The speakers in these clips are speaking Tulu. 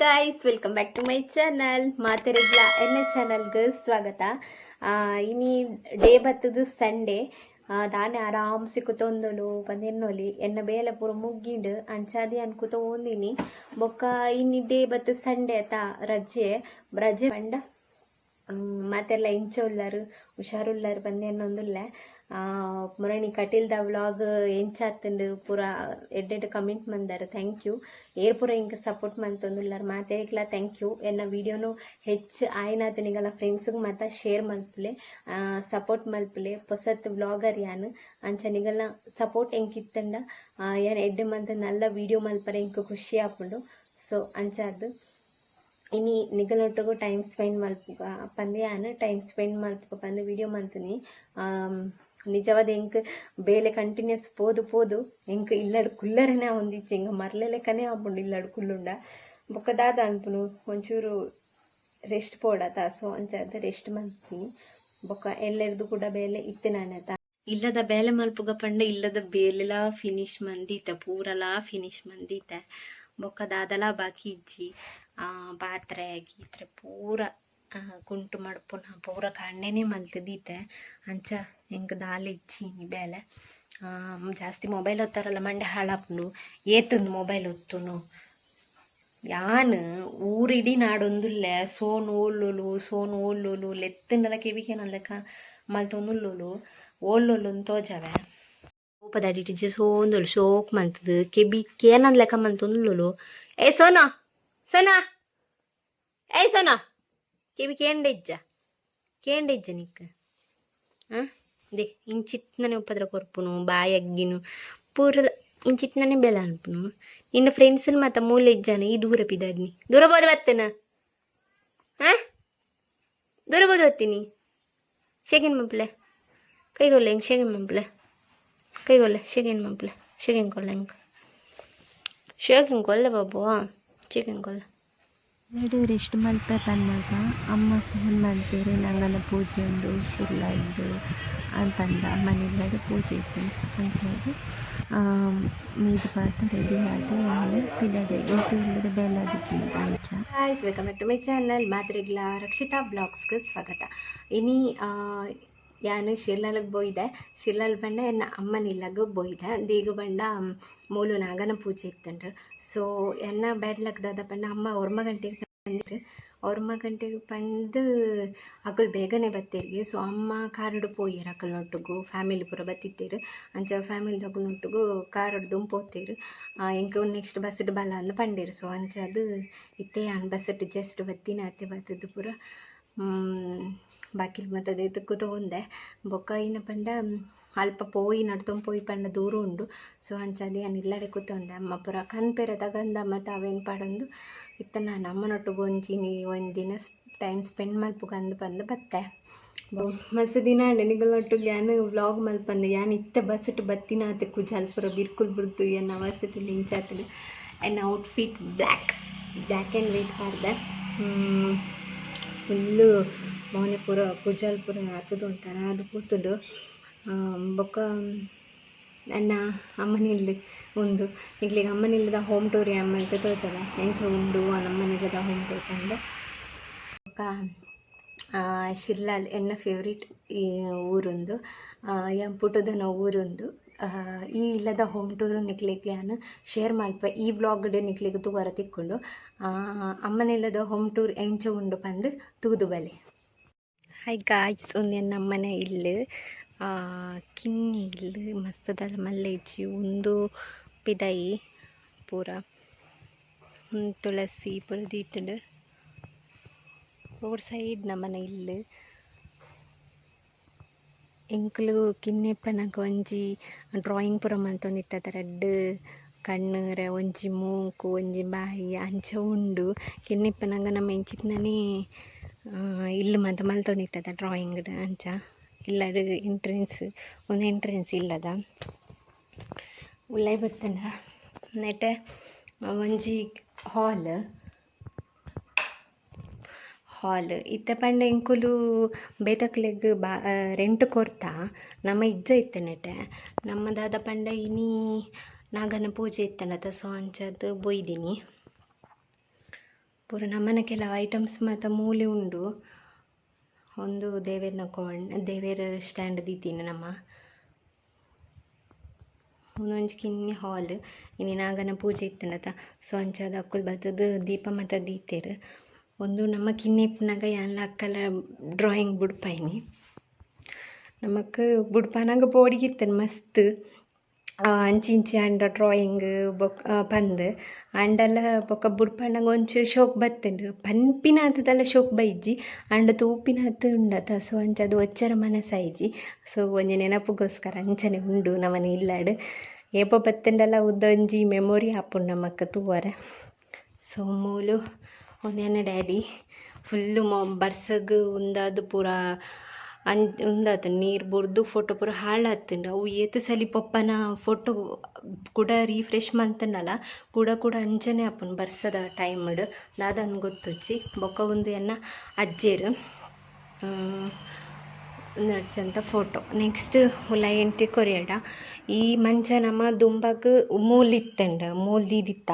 Guys, welcome back to my channel. ಮಾತೆರೆಗ್ಲ ಎನ್ನ ಚಾನಲ್ಗೆ ಸ್ವಾಗತ. ಇನಿ ಡೇ ಬತ್ತದು ಸಂಡೇ. ದಾನೆ ಆರಾಮ್ಸೆ ಕುತೊಂದುಲು ಪಂದ್ ಎನ್ನೊಲಿ. ಎನ್ನ ಬೇಲೆ ಪೂರ ಮುಗ್ಗಿಂಡ್, ಅಂಚಾದ್ ಯಾನ್ ಕುತೊಂದಿನಿ. ಬೊಕ್ಕ ಇನಿ ಡೇ ಬತ್ತು ಸಂಡೇ ಅತ, ರಜೆ. ರಜೆ ಪಂಡ ಮಾತೆರ್ಲ ಇಂಚ ಉಲ್ಲರ್, ಹುಷಾರುಲ್ಲರ್ ಪಂದ್ ಎನ್ನೊಂದುಲ್ಲೆ. ಮುರಣಿ ಕಟೀಲ್ದ ವ್ಲಾಗ್ ಎಂಚಾತುಂಡು ಪೂರ ಎಡ್ಡೆಡ್ ಕಮೆಂಟ್ ಮಂದಾರ್, thank you. ಏರ್ ಪೂರ ಎಂಕ್ ಸಪೋರ್ಟ್ ಮಂತೊಂದುಲ್ಲರ್, ಮಾತೆರೆಗ್ಲ thank you. ಎನ್ನ ವೀಡಿಯೋನು ಹೆಚ್ಚು ಆಯ್ನಾತ್ ನಿಗಲ ಫ್ರೆಂಡ್ಸ್ಗ್ ಮಾತ ಶೇರ್ ಮಲ್ಪುಲೆ, ಸಪೋರ್ಟ್ ಮಲ್ಪುಲೆ. ಪೊಸತ್ ವ್ಲಾಗರ್ ಯಾನ್, ಅಂಚ ನಿಗಲ್ನ ಸಪೋರ್ಟ್ ಎಂಕ್ ಇತ್ತಂಡ ಯಾನ್ ಎಡ್ಡೆ ಮಂತ್ ನಲ್ಲ ವೀಡಿಯೋ ಮಲ್ಪರೆ ಎಂಕ್ ಖುಷಿ ಆಪುಂಡು. ಸೊ ಅಂಚಾದ್ ಇನಿ ನಿಗಲೊಟ್ಟುಗು ಟೈಮ್ ಸ್ಪೆಂಡ್ ಮಲ್ಪುಗ ಪಂದ್, ಯಾನ್ ಟೈಮ್ ಸ್ಪೆಂಡ್ ಮಲ್ಪುಗ ಪಂದ್ ವೀಡಿಯೋ ಮಲ್ತಿನಿ. ನಿಜವಾದ ಎಂಕ್ ಬೇಲೆ ಕಂಟಿನ್ಯೂಸ್ ಪೋದು ಪೋದು ಎಂಕ್ ಇಲ್ಲಡ್ ಕುಲ್ಲರೆನೇ ಆವೊಂದಿಜ್ಜಿ. ಎಂಕ್ ಮರ್ಲೆ ಲೆಕ್ಕನೇ ಆಪುಂಡು ಇಲ್ಲಡ್ ಕುಲ್ಲುಂಡ. ಬೊಕ್ಕ ದಾದ ಅನ್ಪುನು, ಒಂಚೂರು ರೆಸ್ಟ್ ಬೋಡತ. ಸೊ ಅಂಚಾದ್ ರೆಸ್ಟ್ ಮಲ್ತಿನಿ. ಬೊಕ್ಕ ಎಲ್ಲೆರ್ದು ಕೂಡ ಬೇಲೆ ಇತ್ತಿನಾನೆ ಅತ. ಇಲ್ಲದ ಬೇಲೆ ಮಲ್ಪುಗ ಪಂಡ ಇಲ್ಲದ ಬೇಲೆಲ ಫಿನಿಶ್ ಮಂದೀತೆ, ಪೂರಲಾ ಫಿನಿಶ್ ಮಂದೀತೆ. ಬೊಕ್ಕ ದಾದಲ ಬಾಕಿ ಇಜ್ಜಿ. ಪಾತ್ರೆ ಗೀತ್ರೆ ಪೂರ ಕುಂಟು ಮಡ್ಪುನ ಪೂರ ಕಾಂಡೆನೆ ಮಲ್ತ್ ದೀತೆ. ಅಂಚ ಎಂಕ್ ದಾಲ ಇಜ್ಜಿ ಇನಿ ಬೇಲೆ. ಜಾಸ್ತಿ ಮೊಬೈಲ್ ಒತ್ತರಲ್ಲ, ಮಂಡೆ ಹಾಳಾಪುಂಡು. ಏತುಂದು ಮೊಬೈಲ್ ಒತ್ತುನು? ಯಾನ್ ಊರಿಡೀ ನಾಡೊಂದುಲ್ಲೆ. ಸೋನು ಓಲ್ಲೊಲು, ಸೋನು ಓಲ್ಲೊಲು, ಲೆತ್ತುಂಡಲ ಕೆಬಿ ಕೇನಂದ್ಲೆಕ ಮಲ್ತೊಂದುಲ್ಲೊಲು. ಓಲ್ಲೊಲು ತೋಜಾವೆ. ಕೋಪದ ಅಡಿಟ್ ಸೋಂದೊಲು ಶೋಕ್ ಮಲ್ತದು ಕೆಬಿ ಕೇನಂದ್ಲೆಕ ಮಲ್ತೊಂದುಲ್ಲೊಲು. ಏ ಸೋನಾ, ಸೋನಾ, ಏಯ್ ಸೋನಾ, ಕೆಬಿ ಕೇಂಡ ಇಜ್ಜ? ಕೇಂಡ ಇಜ್ಜ ನಿಕ್? ಹಾಂ, they ಇಂಚಿತ್ತನೇ ಉಪದ್ರ ಕೊರ್ಪುನು, ಬಾಯಿ ಅಗ್ಗಿನು ಪೂರ ಇಂಚಿತ್ತನೇ ಬೆಲೆ ಅನ್ಪುನು. ನಿನ್ನ ಫ್ರೆಂಡ್ಸ್ ಮಾತ ಮೂಲೆ ಇಜ್ಜಾನ? ಈ ದೂರ ಪಿದಾಡ್ನಿ, ದೂರ ಬೋದು ಬತ್ತನ? ಹಾಂ, ದೂರ ಬೋದು ಬತ್ತೀನಿ. ಶೇಖನ್ ಮಂಪ್ಲೆ ಕೈಗೊಲ್ಲೆ, ಹೆಂಗೆ ಶೇಖನ್ ಮಂಪ್ಲೆ ಕೈಗೊಲ್ಲೆ, ಶೇಖನ್ ಮಂಪ್ಲೆ, ಶೇಖನ್ ಕೊಲ್ಲೆ, ಹೆಂಗೆ ಶೇಖನ್ ಕೊಲ್ಲೆ ಬಾಬು, ಚಿಕನ್ ಕೊಲ್ಲೆ. ಇಲ್ಲಡ್ ರೆಸ್ಟ್ ಮಲ್ಪೆ ಪನ್ನಗ ಅಮ್ಮ ಫೋನ್ ಮಲ್ತೆರ್, ನಂಗನ ಪೂಜೆ ಉಂಡು ಶಿರ್ಲಾಲ್ಡ್ ಪಂದ್. ಅಮ್ಮನ ಇಲ್ಲಡ್ ಪೂಜೆ ಇತ್ತುಂಡು. ಅಂಚಾದ್ ಮೀದ್ ಮಾತ ರೆಡಿ ಆದ್ ಯಾನ್ ಪಿದಡ್ಯೆ. ಎಂಕ್ ಇಲ್ಲದ ಬೇಲೆ ಆದಿತ್ತುಂಡು ಅಂಚ. Guys, welcome back to my channel. ಮಾತೆರೆಗ್ಲ Rakshita ವ್ಲಾಗ್ಸ್ಗೆ ಸ್ವಾಗತ. ಇನಿ ಯಾನ್ ಶಿರ್ಲಾಲ್ಗ್ ಬೋಯ್ದೆ. ಶಿರ್ಲಾಲ್ ಪಂಡ ಎನ್ನ ಅಮ್ಮನ ಇಲ್ಲಗ್ ಬೋಯ್ದೆ. ದೀಗ ಪಂಡ ಮೂಲು ನಾಗನ ಪೂಜೆ ಇತ್ತುಂಡು. ಸೊ ಎನ್ನ ಬ್ಯಾಡ್ ಲಕ್ ದಾದ ಪಂಡ, ಅಮ್ಮ 9 ಗಂಟೆಗೆ ಬಂದಿರು. 9 ಗಂಟೆಗೆ ಪಂಡ್ದು ಅಕುಲು ಬೇಗನೆ ಬತ್ತೆರ್ಗೆ. ಸೊ ಅಮ್ಮ ಕಾರುಡು ಪೋಯೆರ್ ಅಕಲ್ನೊಟ್ಟುಗು. ಫ್ಯಾಮಿಲಿ ಪೂರ ಬತ್ತಿತ್ತೆರ್. ಅಂಚ ಫ್ಯಾಮಿಲಿದಕುಲ್ನೊಟ್ಟುಗು ಕಾರುಡು ದುಂಬು ಪೋತೆರ್. ಎಂಕ್ ನೆಕ್ಸ್ಟ್ ಬಸ್ಡ್ ಬಲ ಅಂದ್ ಪಂಡೆರ್. ಸೊ ಅಂಚಾದ್ ಇತ್ತೆ ಯಾನ್ ಬಸ್ಸಟ್ ಜಸ್ಟ್ ಬತ್ತಿನಾತೆ. ಬತ್ತುದು ಪೂರ ಬಾಕಿಲ್ ಮಾತ ದೆತ್ತ್ ಕುತೊಂದೆ. ಬೊಕ್ಕ ಇನ್ನ ಪಂಡ ಅಲ್ಪ ಪೋಯಿ ನಡ್ತೊಂದು ಪೋಯಿ ಪಂಡ ದೂರ ಉಂಡು. ಸೊ ಅಂಚಾದ್ ಯಾನ್ ಇಲ್ಲಡೆ ಕುತೊಂದೆ. ಅಮ್ಮ ಪೂರ ಕನ್ಪೆರೆ ತಗಂದ ಮಾತ ಅವೇನ್ ಪಾಡೊಂದು ಇತ್ತೆ ನಾನು ಅಮ್ಮನೊಟ್ಟುಗು ಒಂಜಿ ಒಂಜಿ ದಿನ ಟೈಮ್ ಸ್ಪೆಂಡ್ ಮಲ್ಪುಗ ಅಂದ್ ಪಂದ್ ಬತ್ತೆ. ಮಸ್ತ್ ದಿನ ಆಂಡ್ ನಿಗಲ್ನೊಟ್ಟುಗು ಯಾನ್ ವ್ಲಾಗ್ ಮಲ್ಪಂದೆ. ಯಾನ್ ಇತ್ತೆ ಬಸ್ಟ್ ಬತ್ತಿನಾತೆ ಕುಜಲ್ ಪೂರ ಬಿರ್ಕುಲ್ ಬುಡ್ದು ಎನ್ನ ಅವಸ್ಥೆ ಇಂಚಾತುಂಡು. ಎನ್ನ outfit black, black and white ಪಾಡ್ದೆ. ಫುಲ್ಲು ಮೋನೆ ಪೂರ ಕುಜಲ್ ಪೂರ ಆತುದು ಒಂಥರ ಆದ್ ಪೋತುಂಡು. ಬೊಕ್ಕ ಎನ್ನ ಅಮ್ಮನಿಲ್ಲು ಉಂದು. ನಿಕ್ಲೆಗ್ ಅಮ್ಮನಿಲ್ಲದ ಹೋಮ್ ಟೂರ್ ಯಾನ್ ಮಲ್ತ್ ತೋಜವೆ, ಎಂಚ ಉಂಡು ನಮ್ಮನಿಲ್ಲದ ಹೋಮ್ ಟೂರ್ ಪಂದ್. ಬೊಕ್ಕ ಶಿರ್ಲಾಲ್ ಎನ್ನ ಫೇವ್ರೇಟ್ ಈ ಊರುಂದು, ಯಾನ್ ಪುಟ್ಟುದನ ಊರುಂದು. ಈ ಇಲ್ಲದ ಹೋಮ್ ಟೂರ್ ನಿಕ್ಲೆಗ್ ಯಾನ್ ಶೇರ್ ಮಲ್ಪೆ. ಈ ವ್ಲಾಗ್ಡ್ ನಿಕ್ಲೆಗ್ ತೂವರೆ ತಿಕ್ಕುಂಡು. ಅಮ್ಮನಿಲ್ಲದ ಹೋಮ್ ಟೂರ್ ಎಂಚ ಉಂಡು ಪಂದ್ ತೂದು ಬಲೆ. ಹಾಯ್ ಗಾಯ್ಸ್, ಉಂದು ಎನ್ನ ಅಮ್ಮನ ಇಲ್ಲು. ಕಿನ್ನಿ ಇಲ್ಲು, ಮಸ್ತ್ ದಾಲ ಮಲ್ಲೆ ಇಜ್ಜಿ. ಉಂದು ಪಿದಾಯಿ ಪೂರ. ಉಂದು ತುಳಸಿ ಪೂರ ದೀತುಂಡು. ರೋಡ್ ಸೈಡ್ ನಮನ ಇಲ್ಲು. ಎಂಕುಲು ಕಿನ್ನಿಪ್ಪನಗ ಒಂಜಿ ಡ್ರಾಯಿಂಗ್ ಪೂರ ಮಲ್ತೊಂದಿತ್ತ. ರಡ್ಡ್ ಕಣ್ಣು, ಒಂಜಿ ಮೂಂಕು, ಒಂಜಿ ಬಾಯಿ ಅಂಚ ಉಂಡು. ಕಿನ್ನಿಪ್ಪನಗ ನಮ ಇಂಚಿತ್ತಿನನೆ ಇಲ್ಲು ಮಾತ ಮಲ್ತೊಂದಿತ್ತದ ಡ್ರಾಯಿಂಗ್ ಅಂಚ. ಇಲ್ಲಡ್ ಎಂಟ್ರೆನ್ಸ್, ಉಂದು ಎಂಟ್ರೆನ್ಸ್ ಇಲ್ಲದ. ಉಲಾಯಿ ಬತ್ತುಂಡ ನೆಟೆ ಒಂಜಿ ಹಾಲ್. ಹಾಲ್ ಇತ್ತೆ ಪಂಡ ಎಂಕುಲು ಬೇತಕ್ಲೆಗ್ ಬಾ ರೆಂಟ್ ಕೊರ್ತ, ನಮ ಇಜ್ಜ ಇತ್ತೆ ನೆಟೆ. ನಮ್ಮ ದಾದ ಪಂಡ ಇನಿ ನಾಗನ ಪೂಜೆ ಇತ್ತುಂಡತ, ಸೊ ಅಂಚಾದ್ ಪೋಯಿದಿನಿ. ಪೂರ ನಮನ ಕೆಲವು ಐಟಮ್ಸ್ ಮಾತ ಮೂಲೆ ಉಂಡು. ಒಂದು ದೇವೆರ್ನ ಕೋಣ್ ದೇವೆರ್ ಸ್ಟ್ಯಾಂಡ್ ದೀತಿನ ನಮ. ಉಂದೊಂಜಿ ಕಿನ್ನಿ ಹಾಲ್. ಇನಿ ನಾಗನ ಪೂಜೆ ಇತ್ತುಂಡತ, ಸೊ ಅಂಚಾದ್ ಅಕುಲು ಬತ್ತುದು ದೀಪ ಮಾತ ದೀತೆರ್. ಉಂದು ನಮ್ಮ ಕಿನ್ನಿ ಇಪ್ಪುನಗ ಯಾನ್ಲ ಅಕ್ಕಲ ಡ್ರಾಯಿಂಗ್ ಬುಡ್ಪಾಯಿನಿ. ನಮಕ್ ಬುಡ್ಪಾನಗ ಪೋಡಿಗೆ ಇತ್ತುಂಡು ಮಸ್ತ್. ಅಂಚಿ ಇಂಚಿ ಆಂಡ ಡ್ರಾಯಿಂಗ್ ಬೊಕ್ಕ ಪಂದ್ ಆಂಡಲ ಬೊಕ್ಕ ಬುಡ್ಪಾನಗ ಒಂಚೂರು ಶೋಕ್ ಬತ್ತುಂಡು. ಪನ್ಪಿನಾತ್ ದಾಲ ಶೋಕ್ ಬೈಜಿ, ಆಂಡ ತೂಪಿನಾತ್ ಉಂಡತ. ಸೊ ಅಂಚಾದ್ ಒಚ್ಚರ ಮನಸ್ಸಾಯಿಜಿ. ಸೊ ಒಂಜಿ ನೆನಪುಗೋಸ್ಕರ ಅಂಚನೆ ಉಂಡು ನಮನ ಇಲ್ಲಡ್. ಏಪ ಬತ್ತುಂಡಲ ಉಂದೊಂಜಿ ಮೆಮೊರಿ ಆಪುಂಡು ನಮಕ್ ತೂವರೆ. ಸೊ ಮೂಲು ಉಂದು ಎನ್ನ ಡ್ಯಾಡಿ ಫುಲ್ಲು ಬರ್ಸಗ್ ಉಂದಾದ್ ಪೂರ ಉಂದಾತುಂಡು, ನೀರು ಬುರ್ದು ಫೋಟೋ ಪೂರ ಹಾಳಾತುಂಡು. ಅವು ಏತ್ ಸಲಿ ಪೊಪ್ಪನ ಫೋಟೋ ಕುಡ ರೀಫ್ರೆಶ್ ಮಂತುಂಡಲ ಕುಡ ಕುಡ ಅಂಚನೆ ಆಪುಂಡು ಬರ್ಸದ ಟೈಮ್ಡ್, ದಾದಂದ್ ಗೊತ್ತುಜ್ಜಿ. ಬೊಕ್ಕ ಉಂದು ಎನ್ನ ಅಜ್ಜೆರ್ ಉಂದು ಫೋಟೋ. ನೆಕ್ಸ್ಟ್ ಉಲಾಯಿ ಎಂಟ್ರಿ ಕೊರಿಯಡ ಈ ಮಂಚ ನಮ ದುಂಬಗ್ ಮೂಲು ಇತ್ತುಂಡು, ಮೂಲು ದೀದಿತ್ತ.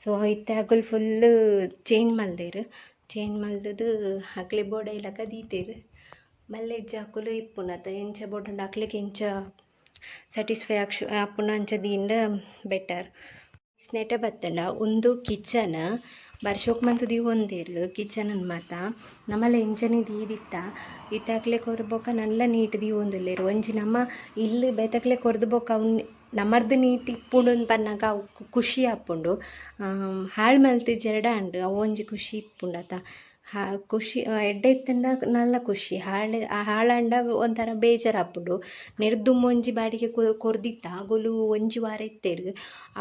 ಸೊ ಇತ್ತೆ ಅಕುಲು ಫುಲ್ ಚೇಂಜ್ ಮಲ್ದೆರ್. ಚೇಂಜ್ ಮಲ್ತುದು ಅಕ್ಲೆ ಬೋಡಾಯಿಲಕ ದೀತೆರ್. ಮಲ್ಲೆಜ್ಜಿ ಅಕುಲು ಇಪ್ಪುನತ ಎಂಚ ಬೋಡುಂಡು ಅಕ್ಲೆಗ್ ಎಂಚ ಸ್ಯಾಟಿಸ್ಫೈ ಆಪುಂಡು ಅಂಚ ದೀಂಡ ಬೆಟರ್. ನೆಟೆ ಬತ್ತುಂಡ ಉಂದು ಕಿಚನ್. ಬಾರಿ ಶೋಕು ಮಂತ್ ದೀವೊಂದೆರ್ ಕಿಚನ್ ಮಾತ. ನಮಲ ಇಂಚನೆ ದೀದಿತ್ತ, ಇತ್ತೆ ಅಕ್ಲೆ ಕೊರ್ ಬೊಕ ನಲ್ಲ ನೀಟ್ ದೀವೊಂದುಲ್ಲೆರ್. ಒಂಜಿ ನಮ ಇಲ್ಲ್ ಬೇತೆಕ್ಲೆ ಕೊರ್ದು ಬೊಕ ಅವು ನಮರ್ದ್ ನೀಟ್ ಇಪ್ಪುಂಡು ಪನ್ನಗ ಅವು ಖುಷಿ ಆಪುಂಡು. ಹಾಳು ಮಲ್ತಿಜೆರ್ಡ ಆಂಡ್ ಅವು ಒಂಜಿ ಖುಷಿ ಇಪ್ಪುಂಡತ. ಖುಷಿ ಎಡ್ಡೆ ಇತ್ತುಂಡ ನಲ್ಲ ಖುಷಿ, ಹಾಳು ಹಾಳಾಂಡ ಒಂಥರ ಬೇಜಾರಾಪುಂಡು. ನೆರ್ದ್ ಒಂಜಿ ಬಾಡಿಗೆ ಕೊರ್ದಿತ್ತ, ಅಗುಲು ಒಂಜಿ ವಾರ ಇತ್ತೆರ್.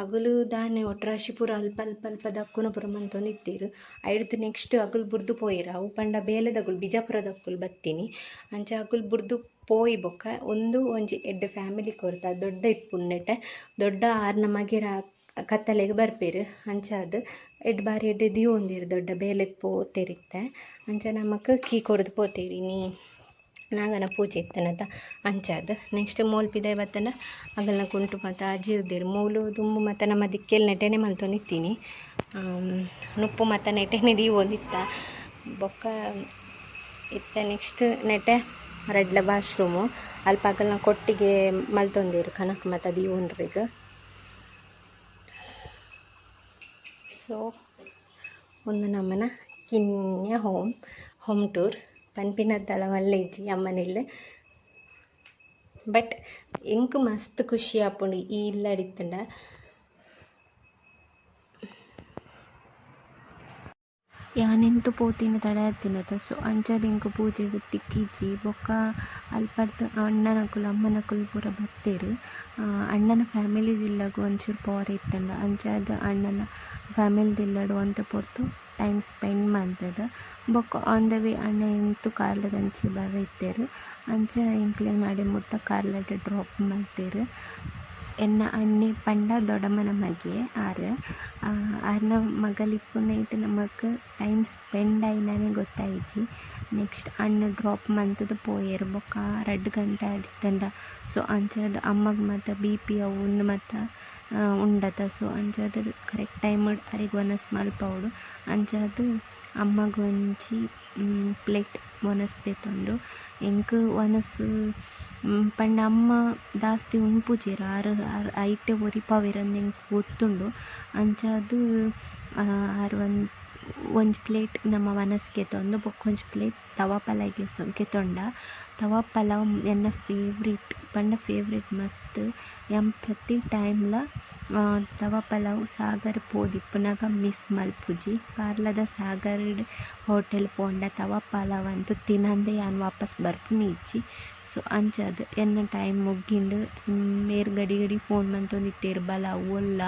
ಅಗುಲು ದಾನೆ ಒಟ್ರಾಶಿ ಪೂರ ಅಲ್ಪ ಅಲ್ಪ ಅಲ್ಪ ದಕ್ಕುನ ಪೂರ ಮಂತೊಂದಿತ್ತೆರ್. ಐಡ್ದ್ ನೆಕ್ಸ್ಟ್ ಅಗುಲು ಬುಡ್ದು ಪೋಯೆರ್. ಅವು ಪಂಡ ಬೇಲೆದಗುಲು ಬಿಜಾಪುರದಕುಲು ಬತ್ತಿನಿ. ಅಂಚ ಅಗುಲು ಬುಡ್ದು ಪೋಯಿ ಬೊಕ್ಕ ಉಂದು ಒಂಜಿ ಎಡ್ಡೆ ಫ್ಯಾಮಿಲಿ ಕೊರ್ತ ದೊಡ್ಡ ಇಪ್ಪುಂಡು ನೆಟೆ ದೊಡ್ಡ ಆರ್ನ ಮಗೆರ ಕತ್ತಲೆಗ್ ಬರ್ಪೆರ್. ಅಂಚಾದ್ ಎಡ್ಡೆ ಬಾರಿ ಎಡ್ಡೆ ದೀವೊಂದೆರ್, ದೊಡ್ಡ ಬೇಲೆಗ್ ಪೋತೆರ್ ಇತ್ತೆ. ಅಂಚ ನಮಕ್ ಕೀ ಕೊರ್ದು ಪೋತೆರ್ ಇನಿ ನಾಗನ ಪೂಜೆ ಇತ್ತನತ ಅಂಚಾದ್. ನೆಕ್ಸ್ಟ್ ಮೂಲು ಪಿದಾಯಿ ಬತ್ತುಂಡ ಅಗಲ್ನ ಕುಂಟು ಮಾತ ಅಜಿರ್ದೆರ್. ಮೂಲು ದುಂಬು ಮಾತ ನಮ್ಮ ದಿಕ್ಕೆಲ್ ನೆಟೆನೆ ಮಲ್ತೊಂದಿತ್ತೀನಿ. ನುಪ್ಪು ಮಾತ ನೆಟೆನೆ ದೀವೊಂದಿತ್ತ. ಬೊಕ್ಕ ಇತ್ತೆ ನೆಕ್ಸ್ಟ್ ನೆಟೆ ರಡ್ಲ ವಾಶ್ರೂಮು. ಅಲ್ಪ ಅಗಲ್ನ ಕೊಟ್ಟಿಗೆ ಮಲ್ತೊಂದೆರ್ ಕನಕ್ ಮಾತ ದೀವೊನ್ರೆಗ್. ಸೊ ಉಂದು ನಮನ ಕಿನ್ಯ ಹೋಮ್ ಹೋಮ್ ಟೂರ್. ಪನ್ಪಿನದ್ದಲ ಮಲ್ಲೆ ಇಜ್ಜಿ ಅಮ್ಮನಿಲ್ಲ್, ಬಟ್ ಎಂಕ್ ಮಸ್ತ್ ಖುಷಿ ಆಪುಂಡು ಈ ಇಲ್ಲಡ್ ಇತ್ತುಂಡ. ಯಾನೆಂತು ಪೋತಿನ ತಡ ಆತಿನತ, ಸೊ ಅಂಚಾದ್ ಎಂಕ್ ಪೂಜೆಗ್ ತಿಕ್ಕಿಜಿ. ಬೊಕ್ಕ ಅಲ್ಪರ್ದ್ ಅಣ್ಣನಕುಲು ಅಮ್ಮನಕುಲು ಪೂರ ಬತ್ತೆರ್. ಅಣ್ಣನ ಫ್ಯಾಮಿಲಿ ಇಲ್ಲಗ್ ಒಂಚೂರು ಪೋರೆ ಇತ್ತುಂಡು, ಅಂಚಾದ್ ಅಣ್ಣನ ಫ್ಯಾಮಿಲಿ ಇಲ್ಲಡ್ ಒಂತೆ ಪೊರ್ತು ಟೈಮ್ ಸ್ಪೆಂಡ್ ಮಲ್ತುದು ಬೊಕ್ಕ ಆನ್ ದ ವೇ ಅಣ್ಣೆ ಎಂತು ಕಾರ್ಲದಂಚಿ ಬರ್ರೆ ಇತ್ತೆರ್. ಅಂಚ ಎಂಕ್ಲೆನ್ ಅಡೆ ಮುಟ್ಟ ಕಾರ್ಲಡ್ ಡ್ರಾಪ್ ಮಲ್ತೆರ್. ಎನ್ನ ಅಣ್ಣೆ ಪಂಡ ದೊಡ್ಡಮ್ಮನ ಮಗೆ ಆರ್. ಆರ್ನ ಮಗಲ್ ಇಪ್ಪುನೈಟ್ ನಮಕ್ ಟೈಮ್ ಸ್ಪೆಂಡ್ ಆಯಿನನೆ ಗೊತ್ತಾಯಿಜಿ. ನೆಕ್ಸ್ಟ್ ಅಣ್ಣೆ ಡ್ರಾಪ್ ಮಲ್ತುದು ಪೋಯೆರ್. ಬೊಕ್ಕ ರಡ್ಡ್ ಗಂಟೆ ಆದಿತ್ತುಂಡ, ಸೊ ಅಂಚಾದ್ ಅಮ್ಮಗ್ ಮಾತ ಬಿ ಪಿ ಅವು ಉಂದು ಮಾತ ಉಂಡತ, ಸೊ ಅಂಚಾದ್ ಕರೆಕ್ಟ್ ಟೈಮ್ ಅರೆಗ್ ವನಸ್ ಮಲ್ಪವೊಡು. ಅಂಚಾದ್ ಅಮ್ಮಗ್ ಒಂಜಿ ಪ್ಲೇಟ್ ವನಸ್ ದೆತೊಂದು ಎಂಕ್ ವನಸ್ ಪಂಡ ಅಮ್ಮ ದಾಸ್ತಿ ಉನ್ಪುಜೆರ್, ಆರ್ ಆರ್ ಐಟೆ ಒರಿಪಾವೆರ್ ಎಂಕ್ ಗೊತ್ತುಂಡು. ಅಂಚಾದ್ ಆರ್ ಒಂಜಿ ಪ್ಲೇಟ್ ನಮ್ಮ ವನಸ್ ಗೆತೊಂದು ಬೊಕ್ಕ ಒಂಜಿ ಪ್ಲೇಟ್ ತವಾ ಪಲಾವ್ ಗೆತೊಂಡ. ತವಾ ಪಲಾವ್ ಎನ್ನ ಫೇವ್ರೇಟ್ ಪಂಡ ಫೇವ್ರೇಟ್ ಮಸ್ತ್. ಯಾನ್ ಪ್ರತಿ ಟೈಮ್ಲ ತವಾ ಪಲಾವ್ ಸಾಗರ್ ಪೋದಿಪ್ಪುನಗ ಮಿಸ್ ಮಲ್ಪುಜಿ. ಕಾರ್ಲದ ಸಾಗರಡ್ ಹೋಟೆಲ್ ಪೋಂಡ ತವಾ ಪಲಾವ್ ಅಂತು ತಿನಂದೆ ಯಾನ್ ವಾಪಸ್ ಬರ್ಪುನೆ ಇಜ್ಜಿ. ಸೊ ಅಂಚಾದ್ ಎನ್ನ ಟೈಮ್ ಮುಗಿಂಡ್. ಮೇರ್ ಗಡಿ ಗಡಿ ಫೋನ್ ಮಂತೊಂದಿತ್ತೆರ್ ಬಲ ಓಲ್ಲ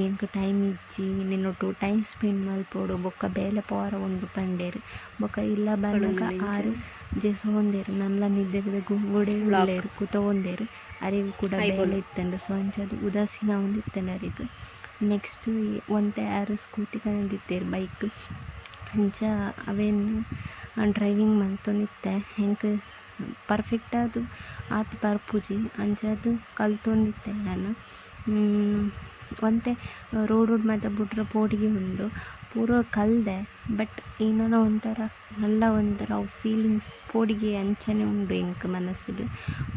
ಎಂಕ್ ಟೈಮ್ ಇಜ್ಜಿ ನಿನ್ನೊಟ್ಟುಗು ಟೈಮ್ ಸ್ಪೆಂಡ್ ಮಲ್ಪೊಡು ಬೊಕ್ಕ ಬೇಲೆ ಪೋವರೆ ಉಂಡು ಪಂಡೆರ್. ಬೊಕ್ಕ ಇಲ್ಲ ಬನ್ನಗ ಆರ್ ಜೆಸೊಂದೆರ್ ನನ್ಲ ನಿದ್ದೆದ ಗುಂಗುಡೆ ಉಲ್ಲೆರ್ ಕುತೊಂದೆರ್. ಅರೆಗ್ ಕೂಡ ಬೇಲೆ ಇತ್ತುಂಡು, ಸೊ ಅಂಚಾದ್ ಉದಾಸೀನ ಆವೊಂದಿತ್ತುಂಡು ಅರೆಗ್. ನೆಕ್ಸ್ಟ್ ಒಂತೆ ಆರ್ ಸ್ಕೂಟಿ ಕನದಿತ್ತೆರ್ ಬೈಕ್, ಅಂಚ ಅವೆನ್ ಡ್ರೈವಿಂಗ್ ಮಲ್ತೊಂದಿತ್ತೆ. ಎಂಕ್ ಪರ್ಫೆಕ್ಟ್ ಆದ್ ಆತ್ ಬರ್ಪುಜಿ, ಅಂಚಾದ್ ಕಲ್ತೊಂದಿತ್ತೆ ಯಾನ್. ಒಂತೆ ರೋಡುಡು ಮಾತ ಬುಡ್ರೆ ಪೋಡಿಗೆ ಉಂಡು. ಪೂರ ಕಲ್ದೆ ಬಟ್ ಏನನ ಒಂಥರ ಮಲ್ಲ ಒಂಥರ ಅವು ಫೀಲಿಂಗ್ಸ್ ಪೋಡಿಗೆ ಅಂಚನೆ ಉಂಡು ಎಂಕ್ ಮನಸ್ಸುಡು.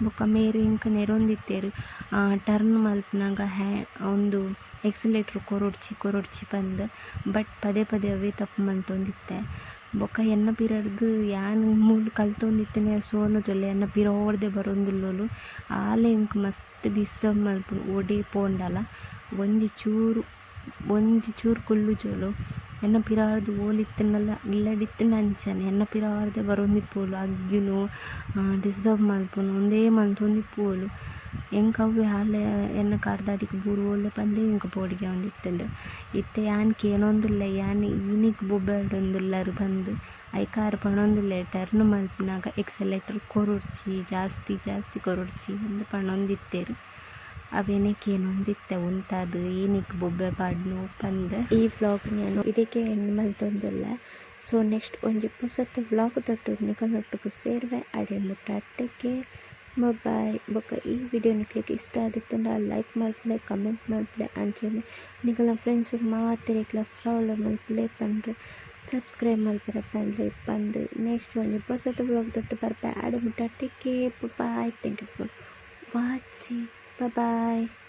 ಬೊಕ ಮೇರ್ ಎಂಕ್ ನೆರೊಂದಿತ್ತೆರ್ ಟರ್ನ್ ಮಲ್ಪುನಗ ಹ್ಯಾ ಉಂದು ಎಕ್ಸಲೇಟ್ರ್ ಕೊರೊಡ್ಚಿ ಕೊರೊಡ್ಚಿ ಪಂದ್ ಬಟ್ ಪದೇ ಪದೇ ಅವೇ ತಪ್ಪು ಮಂತೊಂದಿತ್ತೆ. ಬೊಕ ಎನ್ನ ಪಿರರ್ದ್ ಯಾನ್ ಮೂಲು ಕಲ್ತೊಂದಿತ್ತಿನ ಸೋನು ತೂಲೆ ಎನ್ನ ಪಿರವುರ್ದೆ ಬರೊಂದುಲ್ಲೊಲು. ಆಲ್ ಎಂಕ್ ಮಸ್ತ್ ಡಿಸ್ಟರ್ಬ್ ಮಲ್ಪುನು ಒಡೆ ಪೋಂಡಲ ಒಂಜಿ ಚೂರು ಒಂಜಿ ಚೂರು ಕುಲ್ಲುಜೊಲು. ಎನ್ನ ಪಿರವುರ್ದ್ ಓಲು ಇತ್ತ್ಂಡಲ ಇಲ್ಲಡ್ ಇತ್ತ್ಂಡ ಅಂಚನೆ ಎನ್ನ ಪಿರವುರ್ದೆ ಬರೊಂದಿಪ್ಪುವೊಲು ಅಗ್ಗುನು ಡಿಸ್ಟರ್ಬ್ ಮಲ್ಪುನು ಉಂದೇ ಮಂತೊಂದಿಪ್ಪುವೊಲು. ಎಂಕ್ ಅವ್ವೆ ಆಲ್ ಎನ್ನ ಕಾರ್ದ ಅಡಿಕ್ ಬೂರುವೊಲು ಪಂದೇ ಎಂಕ್ ಪೋಡಿಗೆ ಆವೊಂದಿತ್ತ್ಂಡ್. ಇತ್ತೆ ಯಾನ್ ಕೇನೊಂದುಲ್ಲೆ ಯಾನ್ ಈನಿಕ್ ಬೊಬ್ಬೆ ಪಾಡೊಂದುಲ್ಲರ್ ಪಂದ್ ಐಕ್ ಆರ್ ಪನೊಂದುಲ್ಲೆರ್ ಟರ್ನ್ ಮಲ್ಪುನಗ ಎಕ್ಸಲೇಟರ್ ಕೊರೊಡ್ಚಿ ಜಾಸ್ತಿ ಜಾಸ್ತಿ ಕೊರೊಡ್ಚಿ ಪಂದ್ ಪನೊಂದಿತ್ತೆರ್. ಅವೆನೆ ಕೇನೊಂದಿತ್ತೆ ಉಂತಾದ್ ಏನಿಕ್ ಬೊಬ್ಬೆ ಪಾಡುನು ಪಂದ್. ಈ ವ್ಲಾಗ್ ನ್ ಯಾನ್ ಇಡೆಗೆ ಎಂಡ್ ಮಲ್ತೊಂದುಲ್ಲೆ. ಸೊ ನೆಕ್ಸ್ಟ್ ಒಂಜಿ ಪೊಸತ್ ವ್ಲಾಗ್ ದೊಟ್ಟುಗು ನಿಕಲ್ನೊಟ್ಟುಗು ಸೇರುವೆ ಅಡೆ ಮುಟ್ಟ ಟೇಕ್ ಕೇರ್ ಬಾಯ್. ಬೊಕ ಈ ವಿಡಿಯೋ ನಿಕ್ಲೆಗ್ ಇಷ್ಟ ಆದಿತ್ತುಂಡ ಲೈಕ್ ಮಲ್ಪುಲೆ ಕಮೆಂಟ್ ಮಲ್ಪುಲೆ ಅಂಚನೆ ನಿಕಲ್ನ ಫ್ರೆಂಡ್ಸ್ ಮಾತೆರೆಗ್ಲ ಫಾಲೋ ಮಲ್ಪುಲೆ ಪಂಡ್ರೆ ಸಬ್ಸ್ಕ್ರೈಬ್ ಮಲ್ಪರೆ ಪನ್ಲೆ ಪಂದ್ ನೆಕ್ಸ್ಟ್ ಒಂಜಿ ಪೊಸತ್ ವ್ಲಾಗ್ ದೊಟ್ಟು ಬರ್ಪೆ ಅಡೆ ಮುಟ್ಟ take care bye thank you for watching bye.